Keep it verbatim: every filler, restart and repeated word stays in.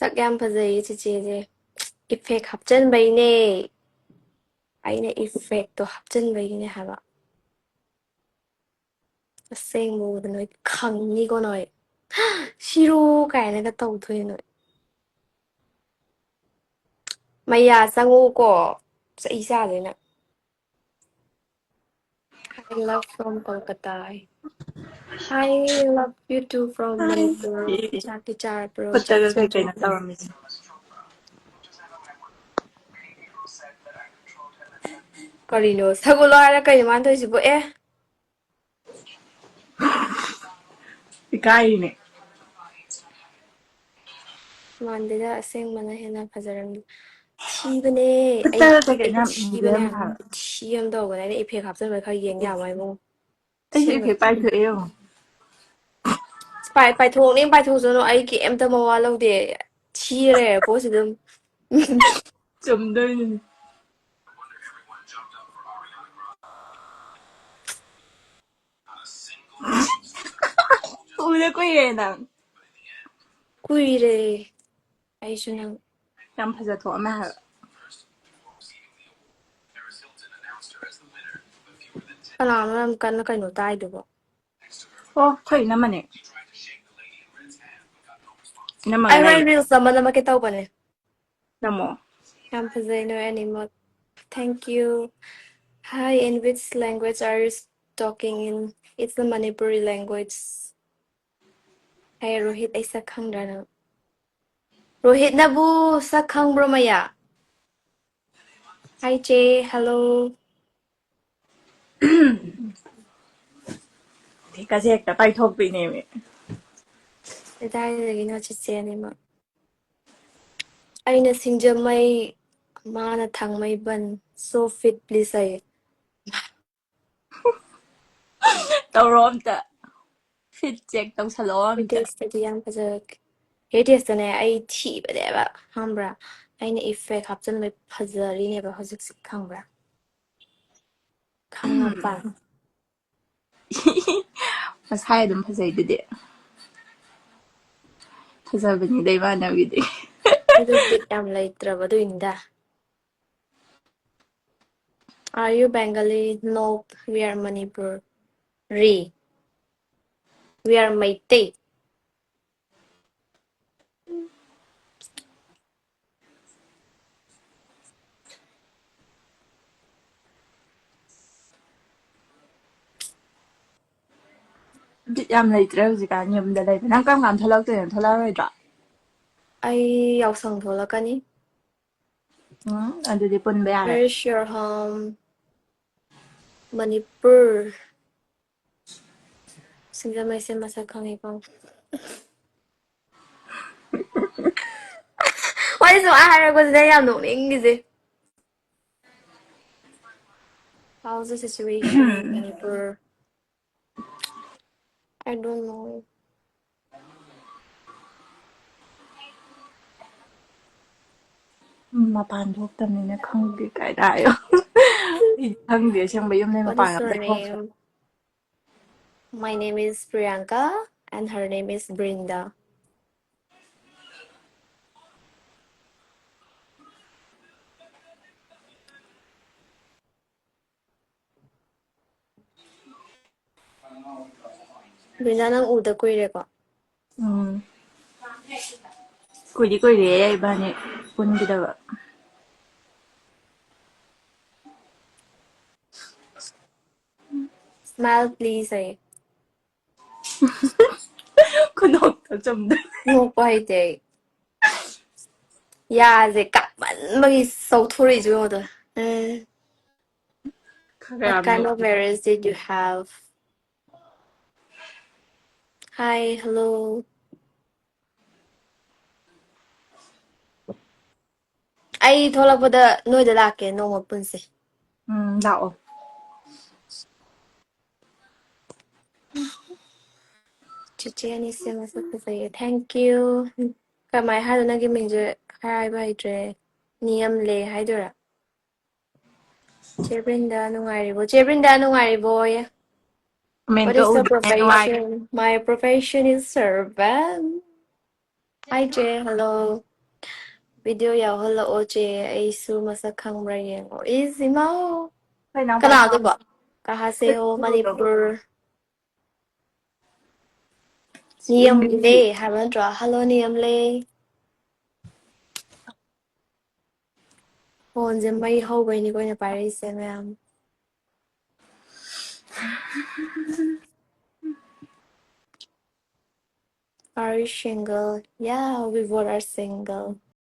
ꯁꯛ ꯌꯥꯝ ꯐꯖꯩꯌꯦ ꯆꯤꯆꯦꯁꯦ꯫ Effect ꯍꯥꯞꯆꯟꯕꯩꯅꯦ꯫ ꯑꯩꯅ effectꯇꯣ ꯍꯥꯞꯆꯟꯕꯩꯅꯦ ꯍꯥꯏꯕ꯫ ꯑꯁꯦꯡꯕ ꯎꯕꯗ ꯅꯣꯏ ꯈꯪꯅꯤꯀꯣ ꯅꯣꯏ꯫ "ꯁꯤꯔꯣ" ꯀꯥꯏꯅꯒ ꯇꯧꯗꯣꯏꯅꯦ ꯅꯣꯏ꯫ ꯃꯌꯥ ꯆꯪꯉꯨꯀꯣ꯫ ꯆꯩ ꯆꯥꯗꯣꯏꯅꯦ꯫ I love from Kolkata. I love you too from Manipur. ꯆꯥꯛꯇꯤ ꯆꯥꯔꯕ꯭ꯔꯣ? ꯈꯨꯠꯇꯒ ꯆꯥꯛ ꯀꯩ ꯀꯩꯅꯣ ꯆꯥꯗ꯭ꯔꯤꯕꯣ? ꯇꯧꯔꯝꯃꯤꯁꯦ? ꯀꯔꯤꯅꯣ? ꯁꯒꯨꯜꯂꯣ ꯍꯥꯏꯔ ꯀꯩꯅꯣ ꯃꯥꯅ ꯇꯧꯔꯤꯁꯤꯕꯣ? ꯑꯦ! ꯏꯀꯥꯏꯔꯤꯅꯦ꯫ ꯃꯥꯟꯗꯦꯗ, ꯑꯁꯦꯡꯕꯅ ꯍꯦꯟꯅ ꯐꯖꯔꯝꯅꯤ꯫ ꯊꯤꯕꯅꯦ꯫ ꯑꯩ, ꯈꯨꯠꯇꯒ ꯀꯩ ꯀꯩꯅꯣ ꯑꯩꯗꯤ ꯌꯥꯝ ꯊꯤꯕꯅꯦ ꯏꯟꯖꯩ ꯍꯥꯏꯕ꯫ ꯍꯥꯏꯕ꯫ ꯊꯤ ꯑꯃ ꯇꯧꯕꯅꯦ꯫ ꯑꯩꯅ effect ꯍꯥꯞꯆꯟꯕ ꯈꯔ ꯌꯦꯡ ꯌꯥꯕ ꯍꯥꯏꯕꯨ꯫ ꯑꯩꯁꯨ effect ꯄꯥꯏꯊꯣꯛꯑꯦ ꯌꯦꯡꯉꯣ꯫ ꯄꯥꯏ-, ꯄꯥꯏꯊꯣꯛꯅꯤꯡ ꯄꯥꯏꯊꯣꯛꯁꯅꯨ, ꯑꯩ ꯀꯩꯝꯇ ꯃꯋꯥ ꯂꯧꯗꯦ꯫ ꯊꯤꯔ ꯂꯩꯔꯦ ꯄꯣꯠꯁꯤ ꯑꯗꯨꯝ꯫ ꯆꯨꯝꯗꯣꯏꯅꯤꯅꯦ꯫ ꯎꯗ ꯀꯨꯏꯔꯦ ꯅꯪ꯫ ꯀꯨꯏꯔꯦ ꯑꯩꯁꯨ ꯅꯪ꯫ ꯌꯥꯝ ꯐꯖ ꯊꯣꯛꯑꯝꯃꯦ ꯍꯥꯏꯕ꯫ ꯀꯅꯥꯅꯣ ꯌꯥꯝ ꯀꯟꯅ ꯀꯩꯅꯣ ꯇꯥꯏꯗꯨꯕꯣ? ꯑꯣ, ꯑꯩꯈꯣꯏ ꯏꯅꯝꯃꯅꯦ꯫ ꯏꯅꯝꯃꯒ ꯑꯩ ꯍꯣꯔꯦꯟ ꯂꯩꯔꯤ꯫ Reels ꯑꯃ ꯅꯝꯃꯛꯀꯦ ꯇꯧꯕꯅꯦ꯫ ꯅꯝꯃꯣ꯫ ꯌꯥꯝ ꯐꯖꯩ ꯅꯣꯏ ꯑꯅꯤꯃꯛ꯫ Thank you. Hi, in which language are you talking in? It's the Manipuri language. Hey, Rohit, ꯑꯩ ꯁꯛ ꯈꯪꯗ꯭ꯔꯥ ꯅꯪ? ꯔꯣꯍꯤꯠꯅꯕꯨ ꯁꯛ ꯈꯪꯕ꯭ꯔꯣ, ꯃꯌꯥ? Hi, ꯆꯦ. Hello. ꯍꯦꯛꯀꯁꯦ ꯍꯦꯛꯇ ꯄꯥꯏꯊꯣꯛꯄꯤꯅꯦꯃꯤ꯫ ꯀꯗꯥꯏꯗꯒꯤꯅꯣ ꯆꯤꯆꯦ ꯑꯅꯤꯃꯛ? ꯑꯩꯅ ꯁꯤꯡꯖꯃꯩ, ꯃꯥꯅ ꯊꯥꯡꯃꯩꯕꯟ꯫ So fit, please ꯑꯌꯦ꯫ ꯇꯧꯔꯣ ꯑꯝꯇ꯫ Fit check ꯇꯧꯁꯜꯂꯛꯑꯣ ꯑꯝꯇ꯫ ꯍꯦꯔꯤꯇꯦꯖꯇꯗꯤ ꯌꯥꯝ ꯐꯖꯔꯛꯀꯦ꯫ ꯍꯦꯔꯤꯇꯦꯖꯇꯅꯦ ꯑꯩ ꯊꯤꯕꯅꯦꯕ, ꯈꯪꯕ꯭ꯔꯥ? ꯑꯩꯅ effect ꯍꯥꯞꯆꯤꯟꯕꯩ ꯐꯖꯔꯤꯅꯦꯕ ꯍꯧꯖꯤꯛꯁꯦ, ꯈꯪꯕ꯭ꯔꯥ? ꯈꯪꯉꯕ? ꯃꯁꯥꯏ ꯑꯗꯨꯝ ꯐꯖꯩꯗꯨꯗꯤ꯫ ꯐꯖꯕꯅꯤꯗ ꯏꯃꯥꯟꯅꯕꯤꯗꯤ꯫ ꯑꯗꯨ ꯕꯤꯠ ꯌꯥꯝ ꯂꯩꯇ꯭ꯔꯕ ꯑꯗꯨꯏꯅꯤꯗ꯫ Are you Bengali? Nope, we are Manipuri. We are Meitei. ꯕꯤꯠ ꯌꯥꯝ ꯂꯩꯇ꯭ꯔꯦ ꯍꯧꯖꯤꯛꯀꯥꯟ ꯌꯨꯝꯗ ꯂꯩꯕ꯫ ꯅꯪ ꯀꯔꯝ ꯀꯥꯟꯗ ꯊꯣꯛꯂꯛꯇꯣꯏꯅꯣ? ꯊꯣꯛꯂꯛꯑꯔꯣꯏꯗ꯭ꯔꯣ? ꯑꯩ ꯌꯥꯎꯁꯪ ꯊꯣꯛꯂꯛꯀꯅꯤ꯫ ꯎꯝ, ꯑꯗꯨꯗꯤ ꯄꯨꯟꯕ ꯌꯥꯔꯦ꯫ Where is your home? Manipur. ꯁꯤꯡꯖꯃꯩꯁꯦ ꯃꯁꯛ ꯈꯪꯉꯤꯀꯣ꯫ ꯋꯥꯔꯤ ꯁꯨꯃꯥꯏ ꯍꯥꯏꯔꯛꯄꯁꯤꯗ ꯑꯩ ꯌꯥꯝ ꯅꯣꯛꯅꯤꯡꯉꯤꯁꯦ꯫ How's the situation in Manipur? I don't know. ꯎꯝ, ꯃꯄꯥꯟ ꯊꯣꯛꯇꯕꯅꯤꯅ ꯈꯪꯗꯦ ꯀꯥꯏꯅ ꯍꯥꯏꯌꯣ꯫ ꯑꯩ ꯈꯪꯗꯦ ꯑꯁꯦꯡꯕ, ꯌꯨꯝꯗꯩ What ꯃꯄꯥꯟ is ꯑꯝꯇ your ꯊꯣꯛꯇ꯭ꯔꯦ꯫ Name? My name is Priyanka and her name is Brinda. ꯕ꯭ꯔꯤꯟꯗꯥ, ꯅꯪ ꯎꯗ ꯀꯨꯏꯔꯦꯀꯣ? ꯎꯝ꯫ ꯀꯨꯏꯗꯤ ꯀꯨꯏꯔꯦ ꯏꯕꯥꯅꯤ ꯄꯨꯟꯈꯤꯗꯕ꯫ Smile please ꯍꯥꯏꯌꯦ꯫ ꯈꯨꯅꯣꯛꯇꯣ ꯆꯨꯝꯗ꯭ꯔꯦ꯫ ꯅꯣꯛꯄ ꯍꯩꯇꯦ ꯑꯩ꯫ ꯌꯥꯁꯦ ꯀꯥꯞꯃꯟꯕꯒꯤ ꯆꯥꯎꯊꯣꯔꯛꯏꯁꯦ ꯌꯦꯡꯉꯣ ꯑꯗꯣ꯫ ꯑꯦ꯫ ꯈꯔ What ꯌꯥꯝ kind of ꯅꯣꯛꯑꯦ꯫ marriage did you have? Hi, hello. ꯑꯩ ꯊꯣꯛꯂꯛꯄꯗ ꯅꯣꯏꯗ ꯂꯥꯛꯀꯦ, ꯅꯣꯡꯃ ꯄꯨꯟꯁꯦ꯫ ꯎꯝ, ꯂꯥꯛꯑꯣ꯫ ꯆꯤꯆꯦ ꯑꯅꯤꯁꯦ ꯃꯁꯛ ꯐꯖꯩꯌꯦ꯫ Thank you. ꯀꯃꯥꯏ ꯍꯥꯏꯅꯣ ꯅꯪꯒꯤ ꯃꯤꯡꯁꯦ? ꯍꯥꯏꯕ ꯍꯩꯇ꯭ꯔꯦ꯫ ꯅꯤꯌꯝꯂꯦ ꯍꯥꯏꯗꯣꯏꯔꯥ? ꯆꯦ ꯕ꯭ꯔꯤꯟꯗꯥ ꯅꯨꯡꯉꯥꯏꯔꯤꯕꯣ? ꯆꯦ ꯕ꯭ꯔꯤꯟꯗꯥ ꯅꯨꯡꯉꯥꯏꯔꯤꯕꯣ? What ꯀꯃꯦꯟꯇꯣ is your ꯎꯗ꯭ꯔꯦ, ꯅꯨꯡꯉꯥꯏ-, profession? My profession is servant. Hi ꯆꯦ, hello. Video ꯌꯥꯎꯍꯜꯂꯛꯑꯣ ꯆꯦ, ꯑꯩꯁꯨ ꯃꯁꯛ ꯈꯪꯕ꯭ꯔꯥ ꯌꯦꯡꯉꯣ꯫ ꯏꯁ ꯏꯃꯥꯎ! ꯑꯩꯈꯣꯏ ꯏꯅꯥꯎꯄꯥ ꯀꯅꯥ ꯑꯗꯨꯕꯣ? ꯀꯍꯥ ꯁꯦ ꯍꯣ ꯃꯅꯤꯄꯨꯔ꯫ ꯅꯤꯌꯝꯂꯦ ꯍꯥꯏꯕ ꯅꯠꯇ꯭ꯔꯣ? Hello ꯅꯤꯌꯝꯂꯦ꯫ ꯐꯣꯟꯁꯦ ꯃꯩ ꯍꯧꯕꯩꯅꯤꯀꯣ ꯑꯩꯅ ꯄꯥꯏꯔꯛꯏꯁꯦ ꯃꯌꯥꯝ꯫ Are you single? Yeah, we both are single.